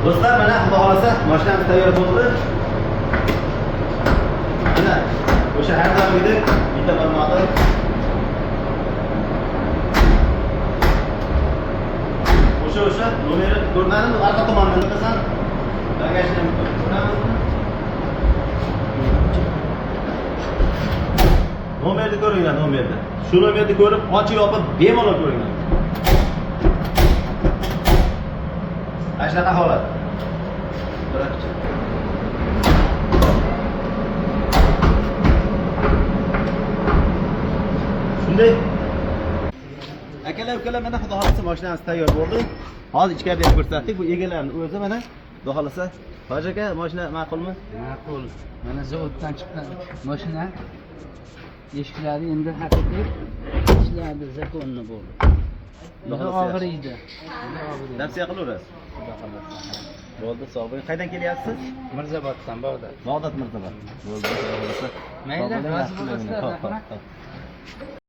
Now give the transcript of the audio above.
Do'stlar, mana xudo xohlasa mashinamiz tayyor bo'ldi. Mana o'sha har doimgidek bitta barmoqda o'sha nomeri ko'rinadimi? Arqa tomondan o'tasan. Bagajni ham ko'ramizmi? Nomerni ko'ringlar, nomerni. Shu nomerni ko'rib, ochib yopib bemalol ko'ringlar. Mana shunaqa holat. Biroqchi. Shunday. Akalar, ukalar, mana xudo xohlasa mashinamiz tayyor bo'ldi. Hozir ichkarida ham ko'rsatdik. Bu egalarini o'zi mana xudo xohlasa. Hoji aka, mashina ma'qulmi? Ma'qul. Mana zavoddan chiqqan mashina. Eshiklari endi haqiqiy ishlardi, законно bo'ldi. Xudo Endi xohlasa og'riydi. Endi og'riydi. Tavsiya qilaverasiz. Xudo xohlasa. Bo'ldi, sog' bo'ling. Qaydan kelyapsiz? Mirzoboddan, Bag'dod. Bag'dod Mirzobod. Bo'ldi, xudo xohlasa. Mayli, Sog' bo'ling, rozi yaxshi bo'lasizlar, Xo'p, xo'p, rahmat. xo'p.